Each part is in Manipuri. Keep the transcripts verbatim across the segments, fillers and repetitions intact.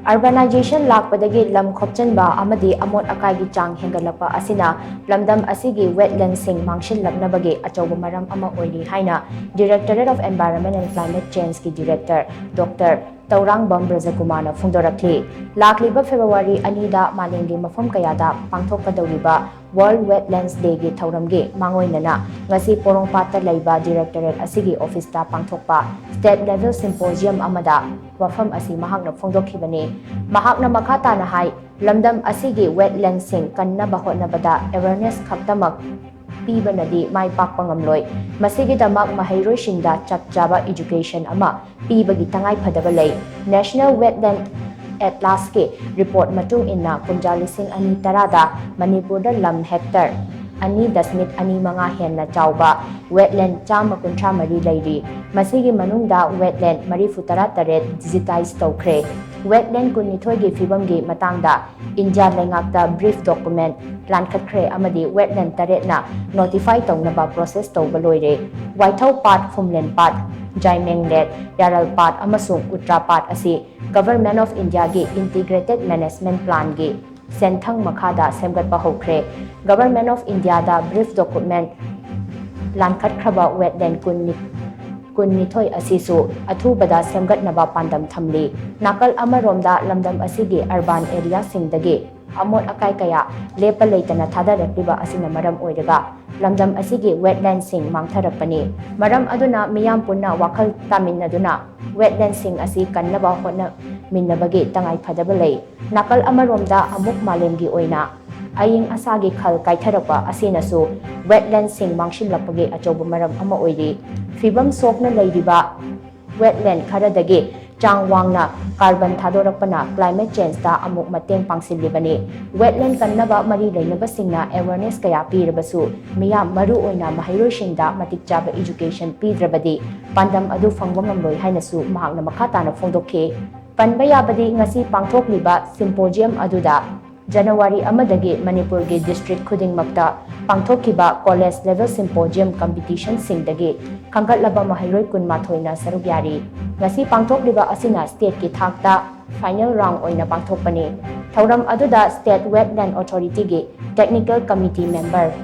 Urbanization ꯂꯥꯛꯄꯗꯒꯤ ꯂꯝ ꯈꯣꯞꯆꯟꯕ ꯑꯃꯗꯤ ꯑꯃꯣꯠ ꯑꯀꯥꯏꯒꯤ ꯆꯥꯡ ꯍꯦꯟꯒꯠꯂꯛꯄ ꯑꯁꯤꯅ ꯂꯝꯗꯝ ꯑꯁꯤꯒꯤ wetlandꯁꯤꯡ ꯃꯥꯡꯁꯤꯜꯂꯛꯅꯕꯒꯤ ꯑꯆꯧꯕ ꯃꯔꯝ ꯑꯃ ꯑꯣꯏꯔꯤ ꯍꯥꯏꯅ Directorate of Environment and Climate Changeꯀꯤ Director Doctor Tourangbam ꯕ꯭ꯔꯖꯀꯨꯃꯥꯔꯅ ꯐꯣꯡꯗꯣꯔꯛꯂꯤ꯫ ꯂꯥꯛꯂꯤꯕ February ꯑꯅꯤꯗ ꯃꯥꯂꯦꯝꯒꯤ ꯃꯐꯝ ꯀꯌꯥꯗ ꯄꯥꯡꯊꯣꯛꯀꯗꯧꯔꯤꯕ World Wetlands Dayꯒꯤ ꯊꯧꯔꯝꯒꯤ ꯃꯥꯡꯑꯣꯏꯅꯅ ꯉꯁꯤ ꯄꯣꯔꯣꯝꯄꯥꯠꯇ ꯂꯩꯕ Directorate ꯑꯁꯤꯒꯤ officeꯇ ꯄꯥꯡꯊꯣꯛꯄ State Level Symposium ꯑꯃꯗ ꯋꯥꯐꯝ ꯑꯁꯤ ꯃꯍꯥꯛꯅ ꯐꯣꯡꯗꯣꯛꯈꯤꯕꯅꯤ꯫ ꯃꯍꯥꯛꯅ ꯃꯈꯥ ꯇꯥꯅ ꯍꯥꯏ, ꯂꯝꯗꯝ ꯑꯁꯤꯒꯤ wetlandꯁꯤꯡ ꯀꯟꯅꯕ ꯍꯣꯠꯅꯕꯗ awareness ꯈꯛꯇꯃꯛ ꯄꯤꯕꯅꯗꯤ ꯃꯥꯏ ꯄꯥꯛꯄ ꯉꯝꯂꯣꯏ꯫ ꯃꯁꯤꯒꯤꯗꯃꯛ ꯃꯍꯩꯔꯣꯏꯁꯤꯡꯗ ꯆꯞ ꯆꯥꯕ education ꯑꯃ ꯄꯤꯕꯒꯤ ꯇꯉꯥꯏ ꯐꯗꯕ ꯂꯩ꯫ National Wetland Atlasꯀꯤ report ꯃꯇꯨꯡ ꯏꯟꯅ, ꯀꯨꯝꯖꯥ ꯂꯤꯁꯤꯡ ꯑꯅꯤ ꯇꯔꯥꯗ ꯃꯅꯤꯄꯨꯔꯗ ꯂꯝ hectare ꯑꯅꯤ ꯗꯁꯃꯤꯛ ꯑꯅꯤ ꯃꯉꯥ ꯍꯦꯟꯅ ꯆꯥꯎꯕ wetland ꯆꯥꯝꯃ ꯀꯨꯟꯊ꯭ꯔꯥ ꯃꯔꯤ ꯂꯩꯔꯤ꯫ ꯃꯁꯤꯒꯤ ꯃꯅꯨꯡꯗ wetland ꯃꯔꯤꯐꯨ ꯇꯔꯥ ꯇꯔꯦꯠ digitize ꯇꯧꯈ꯭ꯔꯦ꯫ Wetland ꯀꯨꯟꯅꯤꯊꯣꯏꯒꯤ ꯐꯤꯕꯝꯒꯤ ꯃꯇꯥꯡꯗ ꯏꯟꯗꯤꯌꯥ ꯂꯩꯉꯥꯛꯇ brief document ꯂꯥꯟꯈꯠꯈ꯭ꯔꯦ ꯑꯃꯗꯤ wetland ꯇꯔꯦꯠꯅ notify ꯇꯧꯅꯕ process ꯇꯧꯕ ꯂꯣꯏꯔꯦ꯫ ꯋꯥꯏꯊꯧ ꯄꯥꯠ, ꯐꯨꯝꯂꯦꯟ ꯄꯥꯠ, ꯖꯥꯏꯃꯦꯡ ꯂꯦꯛ, ꯌꯥꯔꯜ ꯄꯥꯠ ꯑꯃꯁꯨꯡ ꯎꯇ꯭ꯔꯥ ꯄꯥꯠ ꯑꯁꯤ Government of Indiaꯒꯤ Integrated Management Planꯒꯤ ꯁꯦꯟꯊꯪ ꯃꯈꯥꯗ ꯁꯦꯝꯒꯠꯄ ꯍꯧꯈ꯭ꯔꯦ꯫ Government of Indiaꯗ brief document ꯂꯥꯟꯈꯠꯈ꯭ꯔꯕ wetland ꯀꯨꯟꯅꯤ-, ꯀꯨꯟꯅꯤꯊꯣꯏ ꯑꯁꯤꯁꯨ ꯑꯊꯨꯕꯗ ꯁꯦꯝꯒꯠꯅꯕ ꯄꯥꯟꯗꯝ ꯊꯝꯂꯤ꯫ ꯅꯥꯀꯜ ꯑꯃꯔꯣꯝꯗ ꯂꯝꯗꯝ ꯑꯁꯤꯒꯤ urban areaꯁꯤꯡꯗꯒꯤ ꯑꯃꯣꯠ ꯑꯀꯥꯏ ꯀꯌꯥ ꯂꯦꯞꯄ ꯂꯩꯇꯅ ꯊꯥꯗꯔꯛꯂꯤꯕ ꯑꯁꯤꯅ ꯃꯔꯝ ꯑꯣꯏꯔꯒ ꯂꯝꯗꯝ ꯑꯁꯤꯒꯤ wetlandꯁꯤꯡ ꯃꯥꯡꯊꯔꯛꯄꯅꯤ꯫ ꯃꯔꯝ ꯑꯗꯨꯅ ꯃꯤꯌꯥꯝ ꯄꯨꯟꯅ ꯋꯥꯈꯜ ꯇꯥꯃꯤꯟꯅꯗꯨꯅ wetlandꯁꯤꯡ ꯑꯁꯤ ꯀꯟꯅꯕ ꯍꯣꯠꯅꯃꯤꯟꯅꯕꯒꯤ ꯇꯉꯥꯏ ꯐꯗꯕ ꯂꯩ꯫ ꯅꯥꯀꯜ ꯑꯃꯔꯣꯝꯗ ꯑꯃꯨꯛ ꯃꯥꯂꯦꯝꯒꯤ ꯑꯣꯏꯅ ꯑꯏꯪ ꯑꯁꯥꯒꯤ ꯈꯜ ꯀꯥꯏꯊꯔꯛꯄ ꯑꯁꯤꯅꯁꯨ wetlandꯁꯤꯡ ꯃꯥꯡꯁꯤꯜꯂꯛꯄꯒꯤ ꯑꯆꯧꯕ ꯃꯔꯝ ꯑꯃ ꯑꯣꯏꯔꯤ꯫ ꯐꯤꯕꯝ ꯁꯣꯛꯅ ꯂꯩꯔꯤꯕ wetland ꯈꯔꯗꯒꯤ ꯆꯥꯡ ꯋꯥꯡꯅ carbon ꯊꯥꯗꯣꯔꯛꯄꯅ climate changeꯇ ꯑꯃꯨꯛ ꯃꯇꯦꯡ ꯄꯥꯡꯁꯤꯜꯂꯤꯕꯅꯤ꯫ Wetland ꯀꯟꯅꯕ ꯃꯔꯤ ꯂꯩꯅꯕꯁꯤꯡꯅ awareness ꯀꯌꯥ ꯄꯤꯔꯕꯁꯨ, ꯃꯤꯌꯥꯝ, ꯃꯔꯨ ꯑꯣꯏꯅ ꯃꯍꯩꯔꯣꯏꯁꯤꯡꯗ ꯃꯇꯤꯛ ꯆꯥꯕ education ꯄꯤꯗ꯭ꯔꯕꯗꯤ ꯄꯥꯟꯗꯝ ꯑꯗꯨ ꯐꯪꯕ ꯉꯝꯂꯣꯏ ꯍꯥꯏꯅꯁꯨ ꯃꯍꯥꯛꯅ ꯃꯈꯥ ꯇꯥꯅ ꯐꯣꯡꯗꯣꯛꯈꯤ꯫ ꯄꯟꯕ ꯌꯥꯕꯗꯤ, ꯉꯁꯤ ꯄꯥꯡꯊꯣꯛꯂꯤꯕ symposium ꯑꯗꯨꯗ ꯖꯅꯋꯥꯔꯤ ꯑꯃꯗꯒꯤ ꯃꯅꯤꯄꯨꯔꯒꯤ ꯗꯤꯁꯇ꯭ꯔꯤꯛ ꯈꯨꯗꯤꯡꯃꯛꯇ ꯄꯥꯡꯊꯣꯛꯈꯤꯕ ꯀꯣꯂꯦꯖ ꯂꯦꯚꯦꯜ ꯁꯤꯝꯄꯣꯖꯤꯌꯝ ꯀꯝꯄꯤꯇꯤꯁꯟꯁꯤꯡꯗꯒꯤ ꯈꯟꯒꯠꯂꯕ ꯃꯍꯩꯔꯣꯏ ꯀꯨꯟꯃꯥꯊꯣꯏꯅ ꯁꯔꯨꯛ ꯌꯥꯔꯤ꯫ ꯉꯁꯤ ꯄꯥꯡꯊꯣꯛꯂꯤꯕ ꯑꯁꯤꯅ ꯁ꯭ꯇꯦꯠꯀꯤ ꯊꯥꯛꯇ ꯐꯥꯏꯅꯦꯜ ꯔꯥꯎꯟ ꯑꯣꯏꯅ ꯄꯥꯡꯊꯣꯛꯄꯅꯤ꯫ ꯊꯧꯔꯝ ꯑꯗꯨꯗ ꯁ꯭ꯇꯦꯠ ꯋꯦꯠꯂꯦꯟ ꯑꯣꯊꯣꯔꯤꯇꯤꯒꯤ technical committee member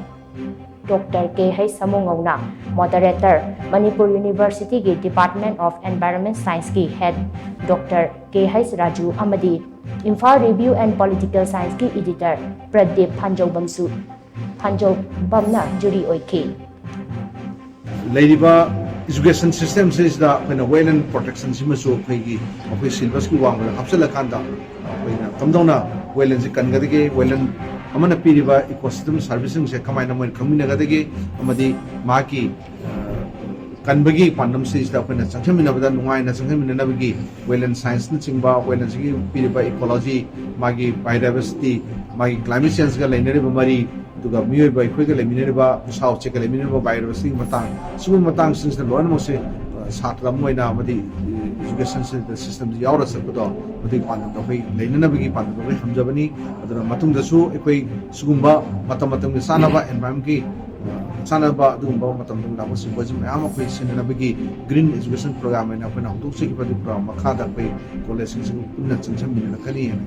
doctor K Heicha ꯁꯃꯨꯉꯧꯅ ꯃꯣꯗꯔꯦꯇꯔ, ꯃꯅꯤꯄꯨꯔ ꯌꯨꯅꯤꯚꯔꯁꯤꯇꯤꯒꯤ ꯗꯤꯄꯥꯔꯠꯃꯦꯟ ꯑꯣꯐ ꯑꯦꯟꯚꯥꯏꯔꯣꯟꯃꯦꯟ ꯁꯥꯏꯟꯁꯀꯤ head doctor K Heicha Raju ꯑꯃꯗꯤ ꯏꯝꯐꯥꯜ ꯔꯤꯚꯤꯌꯨ ꯑꯦꯟ ꯄꯣꯂꯤꯇꯤꯀꯦꯜ ꯁꯥꯏꯟꯁꯀꯤ ꯏꯗꯤꯇꯔ ꯄ꯭ꯔꯗꯤꯞ ꯐꯥꯟꯖꯧꯕꯝꯁꯨ, ꯐꯥꯟꯖꯧꯕꯝꯅ ꯖꯨꯔꯤ ꯑꯣꯏꯈꯤ꯫ ꯂꯩꯔꯤꯕ ꯏꯖꯨꯀꯦꯁꯟ ꯁꯤꯁꯇꯦꯝꯁꯤꯗ ꯑꯩꯈꯣꯏꯅ ꯋꯦꯠꯂꯦꯟ ꯄ꯭ꯔꯣꯇꯦꯛꯁꯟꯁꯤꯃꯁꯨ ꯑꯩꯈꯣꯏꯒꯤ ꯑꯩꯈꯣꯏ ꯁꯤꯂꯦꯕꯁꯀꯤ ꯋꯥꯡꯃꯗ ꯍꯥꯞꯆꯤꯜꯂꯀꯥꯟꯗ ꯑꯩꯈꯣꯏꯅ ꯀꯝꯗꯧꯅ ꯋꯦꯠꯂꯦꯟꯁꯤ ꯀꯟꯒꯗꯒꯦ, ꯋꯦꯠꯂꯦꯟ ꯑꯃꯅ ꯄꯤꯔꯤꯕ ꯏꯀꯣꯁꯤꯁꯇꯦꯝ ꯁꯥꯔꯚꯤꯁꯁꯤꯡꯁꯦ ꯀꯃꯥꯏꯅ ꯃꯣꯏꯅ ꯈꯪꯃꯤꯟꯅꯒꯗꯒꯦ, ꯑꯃꯗꯤ ꯃꯍꯥꯛꯀꯤ ꯀꯟꯕꯒꯤ ꯄꯥꯟꯗꯝꯁꯤꯗ ꯑꯩꯈꯣꯏꯅ ꯆꯪꯁꯤꯟꯃꯤꯟꯅꯕꯗ ꯅꯨꯡꯉꯥꯏꯅ ꯆꯪꯁꯤꯟꯃꯤꯟꯅꯅꯕꯒꯤ ꯋꯦꯠꯂꯦꯟ ꯁꯥꯏꯟꯁꯅꯆꯤꯡꯕ, ꯋꯦꯠꯂꯦꯟꯁꯤꯒꯤ ꯄꯤꯔꯤꯕ ꯏꯀꯣꯂꯣꯖꯤ, ꯃꯥꯒꯤ ꯕꯥꯏꯑꯣꯗꯥꯏꯕꯔꯁꯤꯇꯤ, ꯃꯥꯒꯤ ꯀ꯭ꯂꯥꯏꯃꯦꯠ ꯆꯦꯟꯖꯀ ꯂꯩꯅꯔꯤꯕ ꯃꯔꯤ, ꯑꯗꯨꯒ ꯃꯤꯑꯣꯏꯕ ꯑꯩꯈꯣꯏꯒ ꯂꯩꯃꯤꯟꯅꯔꯤꯕ, ꯎꯁꯥ ꯎꯆꯦꯛꯀ ꯂꯩꯃꯤꯟꯅꯔꯤꯕ ꯕꯥꯏꯑꯣꯗꯥꯏꯕꯔꯁꯤꯇꯤꯒꯤ ꯃꯇꯥꯡ, ꯁꯤꯒꯨꯝꯕ ꯃꯇꯥꯡꯁꯤꯡꯁꯤꯗ ꯂꯣꯏꯅꯃꯛꯁꯦ ꯁꯥꯇ꯭ꯔ ꯑꯃ ꯑꯣꯏꯅ ꯑꯃꯗꯤ ꯏꯖꯨꯀꯦꯁꯟ ꯁꯤꯁꯇꯦꯝꯁꯤ ꯌꯥꯎꯔ ꯆꯠꯄꯗꯣ, ꯃꯗꯨꯒꯤ ꯄꯥꯟꯗꯝꯗꯣ ꯑꯩꯈꯣꯏ ꯂꯩꯅꯅꯕꯒꯤ ꯄꯥꯟꯗꯝꯗꯣ ꯑꯩꯈꯣꯏ ꯊꯝꯖꯕꯅꯤ꯫ ꯑꯗꯨꯅ ꯃꯇꯨꯡꯗꯁꯨ ꯑꯩꯈꯣꯏ ꯁꯤꯒꯨꯝꯕ ꯃꯇꯝ ꯃꯇꯝꯒꯤ ꯆꯥꯅꯕ ꯑꯦꯟꯚꯥꯏꯔꯣꯟꯃꯦꯟꯒꯤ ꯆꯥꯅꯕ ꯑꯗꯨꯒꯨꯝꯕ ꯃꯇꯝꯗ ꯂꯥꯛꯄ ꯁꯤꯝꯄꯣꯖꯤꯌꯝ ꯃꯌꯥꯝ ꯑꯩꯈꯣꯏ ꯁꯤꯟꯅꯅꯕꯒꯤ ꯒ꯭ꯔꯤꯟ ꯏꯖꯨꯀꯦꯁꯟ ꯄ꯭ꯔꯣꯒ꯭ꯔꯥꯝ ꯍꯥꯏꯅ ꯑꯩꯈꯣꯏꯅ ꯍꯧꯗꯣꯛꯆꯈꯤꯕ ꯑꯗꯨ ꯄ꯭ꯔꯣꯒ꯭ꯔꯥꯝ ꯃꯈꯥꯗ ꯑꯩꯈꯣꯏ ꯀꯣꯂꯦꯖꯁꯤꯡꯁꯤꯕꯨ ꯄꯨꯟꯅ ꯆꯪꯁꯤꯟꯃꯤꯟꯅꯔꯛꯀꯅꯤ ꯍꯥꯏꯅ